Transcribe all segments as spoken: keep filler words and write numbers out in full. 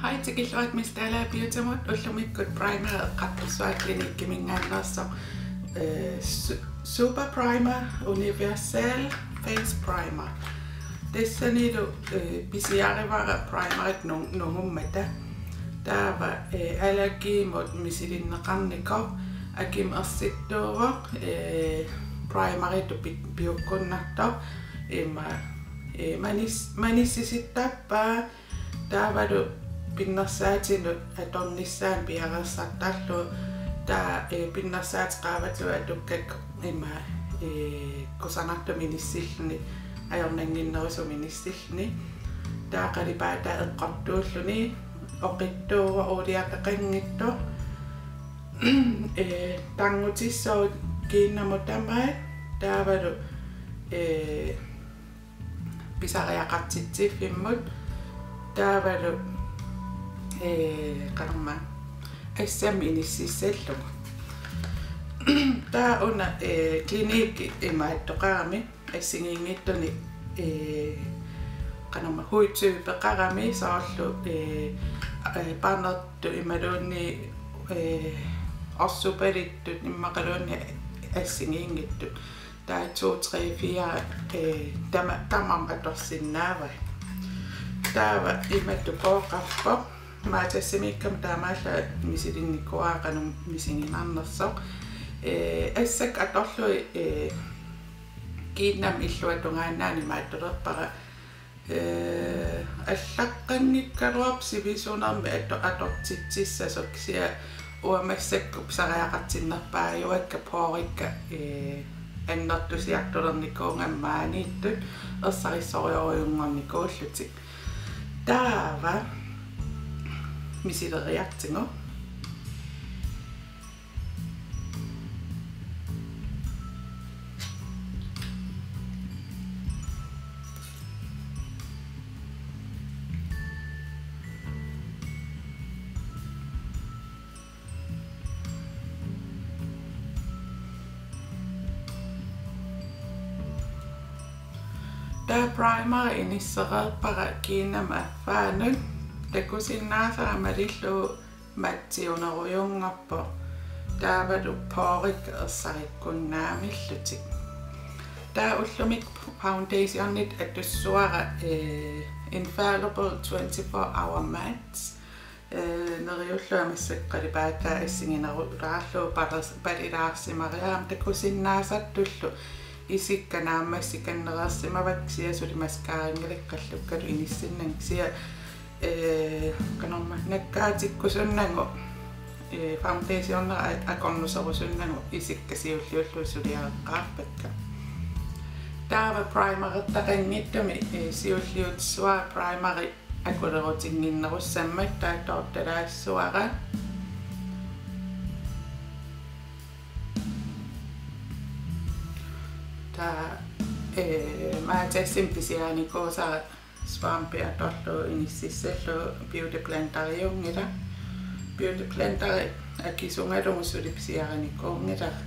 Hej, tikilluarit Miss Dalager Beautymut. Ullumikkut primer eqqartussavara Cliniqueminngaanneersoq, eh, su-, Super Primer Universal Face Primer. Tassanilu, eh, pisiarivara primerit nun-, nungummata. Taava, eh, allergimut misilinneqarnikoq, akimut ersittuuvoq, eh, primeritut pi-, piukkunnartoq, ima, eh, manis-, manissisittappaa, taavalu pinnersaatinut atornissaanut piareersartarlugu, taava, eh, pinnersaatit qaavatut atukkakka ima, eh, kusanartumik inissilluni, ajornannginnerusumik inissilluni. Taava qalipaataa eqqortuulluni, oqitsuuvoq uuliartaqanngitsoq. Eh, tarnutissaaq kiinnamut tamaat, taavalu, eh, pisariaqartitsiffimmut, taavalu, eh, qanormaa, assammik inississallugu. Taava una, eh, Clinique imaattoqarami assigiinngitsunik, eh, qanormaa, hudtypeqarami, soorlu, eh, eh, panertut imaluunniit, eh, orsupalittut immaqaluunniit assigiinngitsut. Taava to, tre, fire, eh, tama-, tamarmik atorsinnaavai. Taava imatut pooqarpoq. Matasimiikkama taamaallaat misilinnikuuara qanoq misiginarnersoq. Eh, assakka atorlugit, eh, kiinnama illuatungaannaani imaattulerpara. Eh, allaqqanngikkaluarpoq sivisunermik ato-, atortitsissasoq, kisianni uanga massakkut pisariaqartinnerpaajuakka porekka, eh, annertusiartulernikuugami maaniittut ersarissorujorujunngornikuullutik. Taava misileriartigu. Taava primer inissereerpara kiinnama affaanut, takusinnaasara malillugu mattiunerujunngorpoq, taavalu porekka ersarikkunnaamillutik. Taava ullumikkut foundationit atussavara, eh, Infallible twenty-four Hour Matte. Eh, neriullunga massakkut qalipaataa assiginerulaarlugu palas-, palilaarsimariarami, takusinnaasartullu isikka naammassikannereersimavakka, kisianni suli mascaranngilakkallukkalu inissinnanga, kisianni, eh, qanormaa, nakkaatikkusunnagu, eh, foundationera a-, akornuserusunnagu isikka siulliullugit suliareqqaarpakka. Taava primerertaqanngitsumik, eh, siulliutissavara primeri akulerutinnginnerussammat, taava toortalaassavara. Taava, eh, Matasimi pisiarinikuusara svampi atorlugu inississallugu beauty blenderiunngilaq. Beauty blenderi akisugalugu suli pisiarinikuunngilara.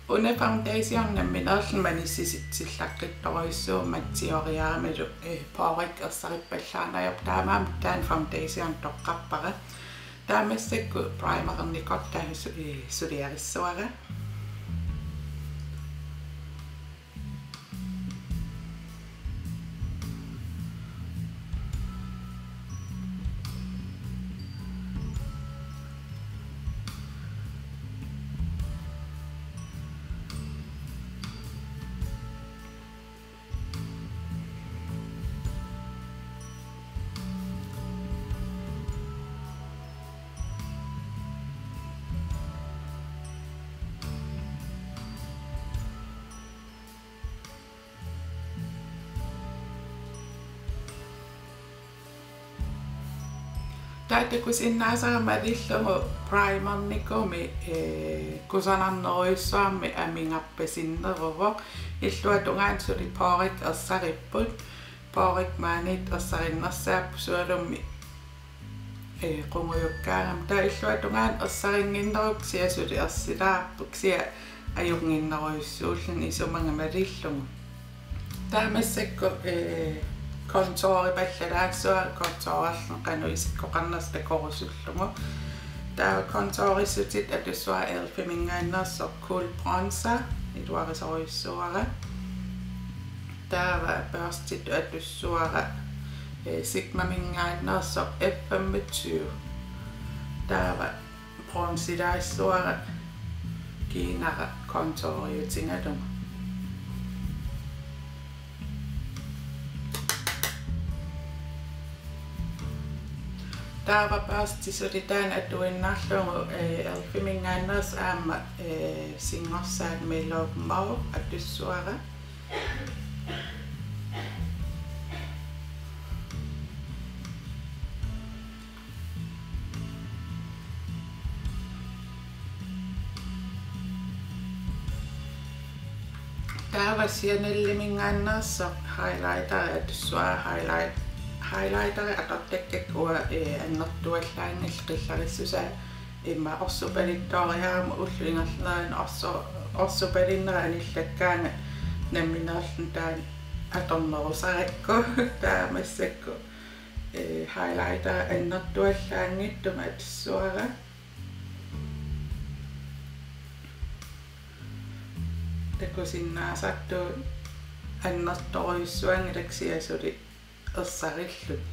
Una foundation nammineerluni manissisitsillaqqittorujussuuvoq mattioriaramilu, eh, porekka ersarippallaarneq ajorpoq, taamaammat taanna foundation toqqarpara. Taava massakkut primerernikortaa su-, eh, suliarissavara. Taava takusinnaasara malillugu primernikumi, eh, kusanarnerujussuarmik amigarpasinneruvoq. Illuatungaani suli porekka ersaripput. Porekka maaniittut ersarinnersaapput, sualummik ee, qungujukkaangama. Taava illuatungaani ersarinnginnerukku kisianni suli ersilaarpoq, kisianni ajunnginnerujussuulluni isumaga malillugu. Taava massakkut, ee, contouripallalaassuara, contourerlunga qanoq isikkoqarnersoq takorusullugu. Taava contourissutitut atussavara elfiminngaanneersoq Cool Bronzer, iluarisorujussuara. Taava børstitut atussavara, ee, Sigmaminngaanneersoq F femogtyve. Taava bronzilaassavara kiinara contouriutigalugu. Taava børsti suli taanna atuinnarlugu, ee, elfiminngaanneersoq aamma, ee, singorsaat Mellow Mauve atussavara. Taava Chaneliminngaanneersoq highlighteri atussavara, highlight-, highlighteri atortakkakka uanga, ee, annertuallaanngillat qillarissusaa, immaqa orsupalittooriarama ullup ingerlanerani orsu-, orsupalinnera anillakkaangat nammineerluni taanna atornerusarakku. Taava massakkut, ee, highlighteri annertuallaanngitsumik atussavara. Takusinnaasartuut annertorujussuanngillat kisianni suli ersarilluni.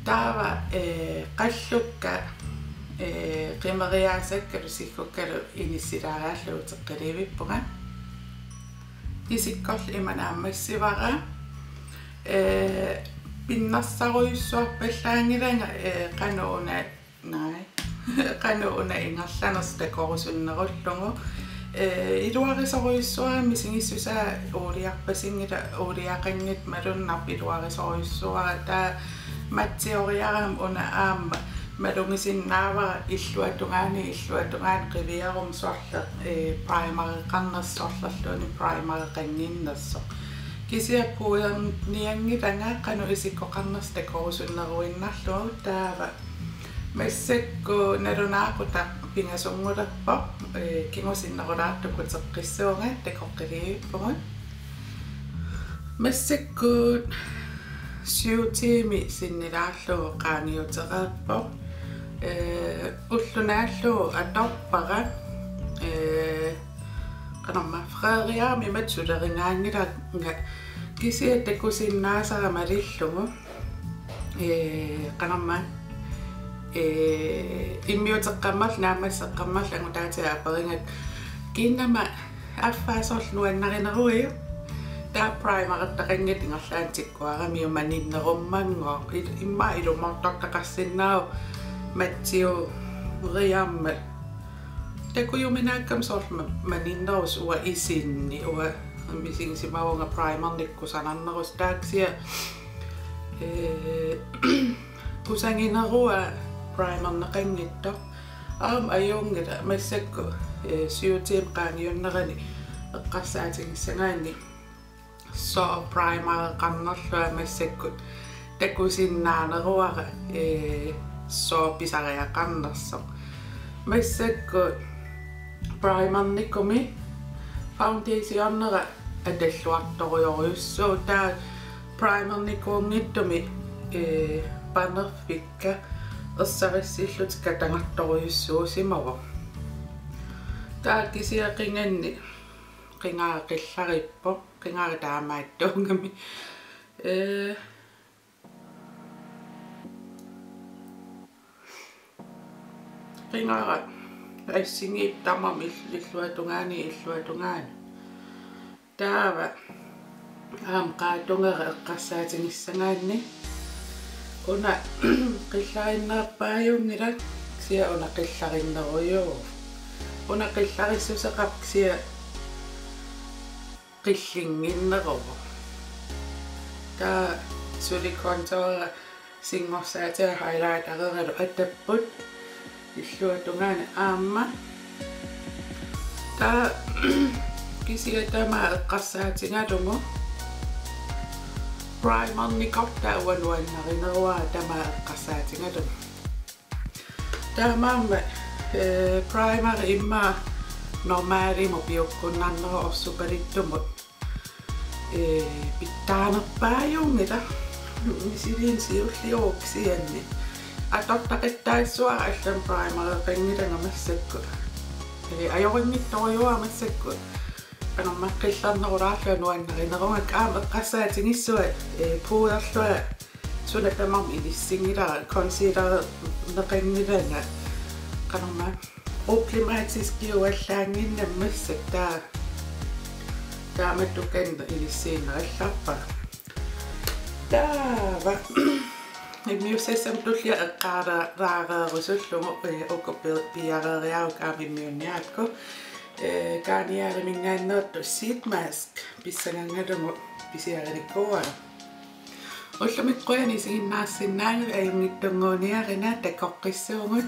Taava, ee, qallukka, ee, qimeriaasakkalu siggukkalu inissilaariarlugit uteqqiliivippunga. Isikkorlu ima naammassivara. Ee, pinnersarujussuarpallaanngilanga, ee, qanoq una, nej. Qanoq una ingerlanersoq takorusunnerullugu. Ee, iluarisorujussuarami misigissusaa uuliarpasinngilaq, uuliaqanngitsoq malunnarpoq, iluarisorujussuara. Taava mattioriarama una aamma malugisinnaavara illuatungaani, illuatungaani qiviaruma sorleq, ee, primereqarnersoq sorlerluunniit primereqannginnersoq. Kisianni puuernianngilanga qanoq isikkoqarnersoq takorusunneruinnarlugu. Taava massakkut nalunaaqutaq pingasunngulerpoq, ee, kingusinnerulaartukkut uteqqissuunga, takoqqiliivippugut. Massakkut syv tiimi sinnilaarlugu qaangiutereerpoq. Ee, ulloq naallugu atorpara, ee, qanormaa, frederiarama imatut sulerigaanngilanga, kisianni takusinnaasara malillugu. Ee, qanormaa, ee, immiuteqqammerlunga, naammasseqqammerlunga angutaatiga aperigakku: Kiinnama affaa soorlu nuannarineruiuk? Taava primereqanngitsoq ingerlaannaq tikkuaramiuk maninnerummanngooq, il-, immaqa ilumoortortaqarsinnaavoq mattioriarmat. Takujuminaakkama soorlu ma-, maninnerusoq uanga isinni, uanga misigisimavunga primernikkut kusanarnerusoq, taava kisianni, ee, kusagineruara primerneqanngitsoq. Aamma ajunngilaq massakkut, ee, syv tiimi qaangiunnerani eqqarsaatigissagaanni sooq primereqarnerlunga massakkut takusinnaaneruara, ee, sooq pisariaqarnersoq. Massakkut primernikkumi foundationera atalluartorujorujussuuvoq. Taava primernikuunngitsumi, ee, panerfikka ersarissillutik katagartorujussuusimavoq. Taava kisianni qinganni qingara qillarippoq, qingara taamaattuugami. Ee, qingara assigiippoq tamarmik ill-, illuatungaani, illuatungaani. Taava aamma qaatugara eqqarsaatigissagaanni una qillarinnerpaajunngilaq, kisianni una qillarinnerujuuvoq. Una qillarissuseqarpoq, kisianni qillinnginneruvoq. Taava suli contour singorsaatia highlightereralu atapput. Illuatungaani aamma. Taava kisianni tamaat eqqarsaatigalugu. Primernikortaa uanga nuannarineruara tamaat eqqarsaatigalugu. Taamaammat, eh, primer immaqa normalimut piukkunnarneruvoq orsupalittumut. Eh, pitsaanerpaajunngilaq. Misiliinnik siulliuvoq kisianni. Atortaqattaassuara allamik primereqanngilanga massakkut. Eh, ajorinngitsorujuara massakkut. Qanormaa qillernerulaarlunga nuannarinerugakku aamma eqqarsaatigissuat, eh, pudderlunga suna tamarmi inissinngilaq concealereqanngilanga. Qanormaa problematiskiuallaannginnama massakkut taava. Taamaattukkut inissinneqalerpara. Taava. Immiussassamik tullia eqqaalaareerusullugu, eh, uku pi-, piareeriarukku aamma immiunniarakku. Eh, Garnieriminngaanneersoq Seed Mask pissangangalugu pisiarinikuuara. Ullumi qujanaq isiginnaarsinnaagavit, ajunngitsunnguuniarina, takoqqissuugut.